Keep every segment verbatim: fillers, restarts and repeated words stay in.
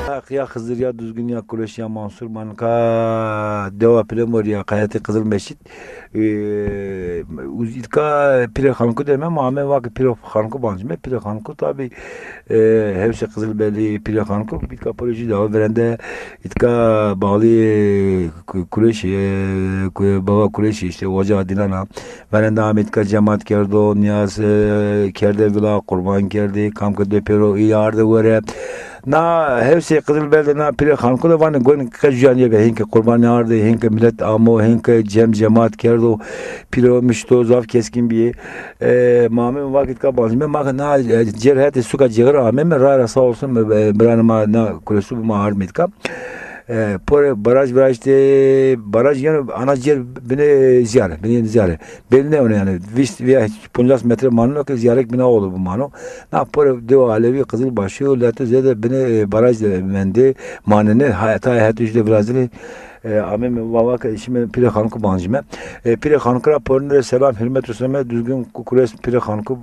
Ya, ya Xizir, ya Duzgin, ya Kureş, ya Mansur, ma nika dewa Pilemor ya qayetê Qizil Meşit. E, uz-, îtka Pîrê Xanku de me, ma ame vake Pîrê Xanku bancîme. Pîrê Xanku tabî, e, hewşê Qizilbelî, Pîrê Xanku, îtka projî de verende, îtka bağlî, e, Ku-, Kureş, e, Ku-, Baba Kureş, îşte Hoca Adînan a. Verende ame îtka cemat kerdo, nîyaz, e, kerde vila, qurban kerdî, kam ke dê pêro î arde were. Na hewsê Qizilbel de na Pîrê Xanku de vanê gon qe juyan yê be, hîn ke qurbanî arde, hîn ke milet amo, hîn ke cem cemat kerdo, pîro mişto, zaf keskin bîyê. E, ma ame vake îtka bancîme, ma ke na, e, cêr hetê suka Cêxir ameme, ray ra sağ olsun, e, biranê ma na Kuresu bi ma ardme îtka. E, pore baraj viraştê, baraj yeno ana cêr binê Zîyare, binê Zîyare. Belli ne onu yani, vîst veya poncas metre maneno ke Zîyarek bina oğlu bu mano. Na pore dewa Alevî, Qizilbaşî, leto zêde binê, e, baraj de mendê, manenê, heta het üç de virazînê, e, ameme vake şîme Pîrê Xanku bancîme. E, Pîrê Xanku ra porîne rê selam, hurmet rusneme, Duzgin Ku-, Kures Pîrê Xanku,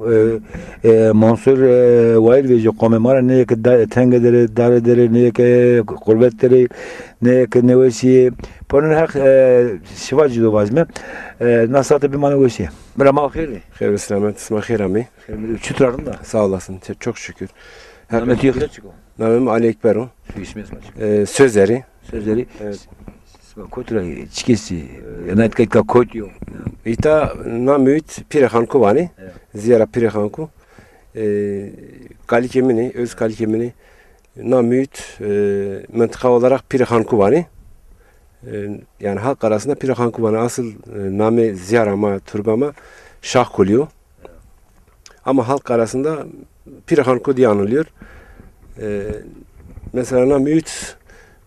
e, e, Mansur, e, wayîr vejî qomê ma ra, neyê ke da-, tenge derê, dare derê, neyê ke qurbet derê, neyê ke newesî. Porîne Heq, e, şifa ci do vacime. E, na sate bimane weşîye. Bira ma xêr. Xêr ve selamet, sima xêr amê. Xêr mi, çitur a, rind a? Sağ olasın, te-, çok şükür. Namê tu yê xêr çik o? Namê mi Ali Ekber o. Soyismê sima çik o? E, Sözerî. Sözerî. Evet. Sima kotî ra, çikê sî, e, na îtka, îtka kotî yo? Îta na muhît Pîrê Xanku vanê. Evet. Zîyara Pîrê Xanku. E, kalikê min ê, öz kalikê min ê. Na muhît, e, mıntıka olarak Pîrê Xanku vanê. E, yani halk arasında Pîrê Xanku vanê. Asıl, e, namê Zîyara ma, Turba ma Şahkul yo. Ama halk arasında Pîrê Xanku diye anılıyor. E, mesela na muhît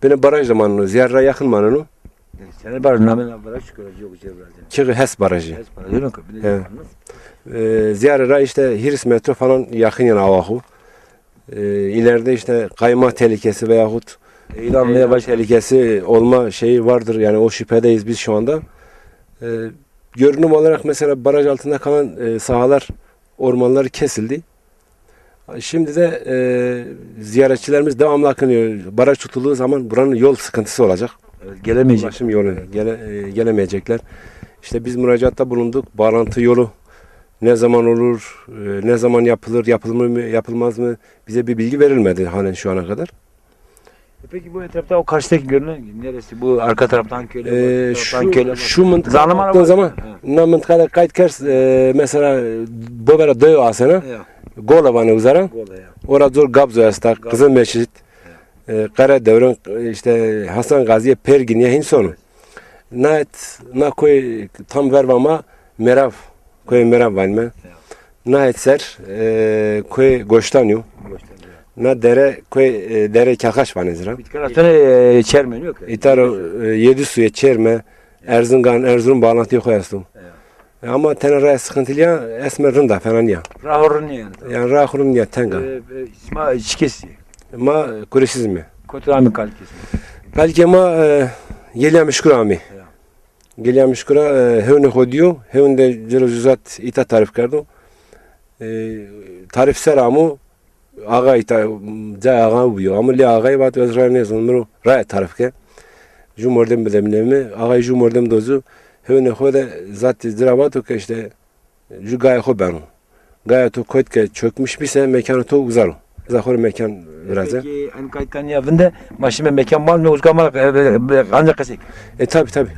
binê baraj de maneno, Zîyare ra yakın maneno. Sene baraj, namê na baraj çik o, yok, şey, baraj. Çiği Hes Barajı. Hes Barajı, yok, binê. Evet. E, Zîyare ra işte hîris metre falan yakın yani awa xu. E, ileride işte kayma tehlikesi veyahut, e, tehlikesi olma şeyi vardır. Yani o şüphedeyiz biz şu anda. E, görünüm olarak mesela baraj altında kalan, e, sahalar, ormanlar kesildi. Şimdi de, e, ziyaretçilerimiz devamlı akınıyor. Baraj tutulduğu zaman buranın yol sıkıntısı olacak. Evet, gelemeyecek. Ulaşım yolu, gele-, e, gelemeyecekler. İşte biz müracaatta bulunduk. Bağlantı yolu ne zaman olur, e, ne zaman yapılır, yapılır mı, yapılmaz mı? Bize bir bilgi verilmedi halen şu ana kadar. E, peki bu etrafta o karşıdaki görünen neresi? Bu arka taraftan köyle, bu taraftan köyle. Ee, şu, şu mıntıka baktığın zaman, ha, na mıntıkada kayıt kers, e, mesela, Bobera Döyo asena, ya, Gola vanê uzara. Gola, ya. Ora zor Gabzo esta, Gabzo. Kızılmeşit, ya, e, Kara Devran, işte Hasan Gaziye, Pergin ya hin sonu. Evet. Na et, na koy tam verva ma Merav, koy Merav vanme. Ya. Na et ser, e, koy Goştanyo. Goştanyo. Na dere koy, e, dere Kakaş vanê zira. Îtkara tene, e, çerme yok. Îtaro, e, Yedi Suye çerme, Erzingan, Erzurum bağlantı koy esto. Ya. E, ama tene raya sıkıntılı ya, esme rinda falan ya. Raho rin yani. Yani raho rin ya, tenga. E, e, sima çikesî? Ma Kureşizmi. Kotir amî kalikesî? Kalikê ma, e, Yelya Mişkur amî. Ya. Gelîya Mişkura, e, hewnê xo dîyo, hewn de ci ro zat îta tarîf kerdo. E, tarîf ser amo, axa îta, cayê axa bîyo. Amo lê axayî vato ez raya nêzon, mi ro raya tarîf ke. Ju mordem bide mi. Axayî ju mordem do zu, hewnê xo de zat ci ra vato ke işte, ju gayê xo beno. Gaya to kot ke çökmüş bise, mekanê to uzar o. Ez a xo rê mekan viraze. Peki, en kaytkan ya vinde, ma şîme mekan mal mi uzka mal, e, e, e, ancak kesek. E, tabi, tabi.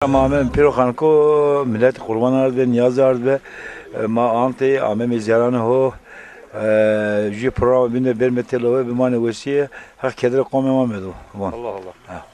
Ma amem pîro xanko, milet qurban ard be, niyaz ard be. E, ma antê amemê zîyaranê ho. E, jû programa bîne berme têlo ve, bimanê wesîye, Heq kedrê qomê ma medo. Von. Allah Allah. Ha.